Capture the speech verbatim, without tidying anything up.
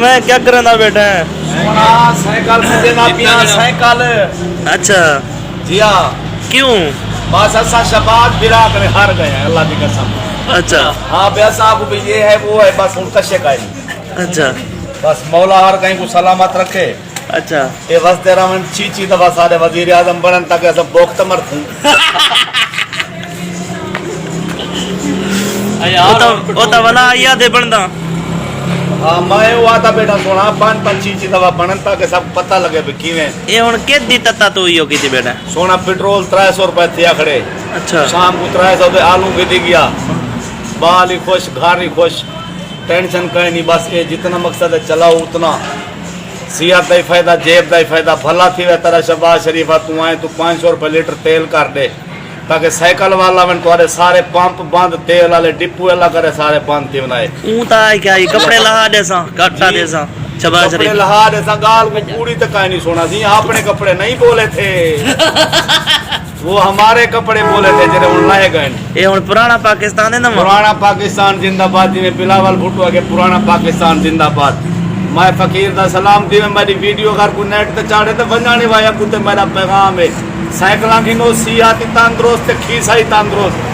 میں کیا کرنا بیٹھا ہے؟ سونا سائیکل سجے نہ پیاں سائیکل۔ اچھا۔ جی ہاں۔ کیوں؟ بس اساں شباب برا کنے ہار گئے ہیں اللہ دی قسم۔ اچھا۔ ہاں بے اساں کو بھی یہ ہے وہ ہے بس ہن کشے کا ہی۔ اچھا۔ بس مولا ہر کہیں کو سلامت رکھے۔ اچھا۔ اے وسدے رہون چی چی دفعہ سارے وزیر اعظم بنن تاکہ اساں بوک تے مرتھوں۔ او تا او تا ولا آیا دے بندا۔ ہاں میں او آتا بیٹا سونا پانچ پانچ چی چی دفعہ بنن تاکہ سب پتہ لگے بھی کیویں۔ اے ہن کت دی تتا تو ایو کیتی بیٹا؟ سونا پٹرول ترے سو روپے تھیا کھڑے۔ اچھا۔ شام کو ترے سو دے آلو بھی دی گیا۔ بال ہی خوش گھر ہی خوش۔ ٹینشن کہیں نہیں بس اے جتنا مقصد ہے چلاؤ اتنا۔ صحت دا ہی فائدہ جیب دا ہی فائدہ بھلا تھی وے تیرا شہباز شریف آ توں آئیں توں پانچ سو روپے لیٹر تیل کر ڈے تاکہ سائیکل والا ون تہاڈے سارے پمپ بند تیل والے ڈپو اللہ کرے سارے بند تھی ونائے۔ اوں تا آئی کیا کپڑے لہا ڈیساں گھٹا ڈیساں شہباز شریف۔ کپڑے لہا ڈیساں گال کو کوڑی تے کائنی سونا سی اپنے کپڑے نہیں بولے تھے۔ وہ ہمارے کپڑے بولے تھے جڑے ہن لہے گئے۔ اے ہن پرانا پاکستان ہے نا؟ پرانا پاکستان زندہ باد جویں بلاول بھٹو اگے پرانا پاکستان زندہ باد۔ میں فقیر دا سلام دیویں میری ویڈیو اگر کوئی نیٹ تے چاڑھے تے ونجانے وایا کتے میرا پیغام ہے۔ سائیکلاں گھنو صحت ہی تندرست تے کھیسا ہی تندرست۔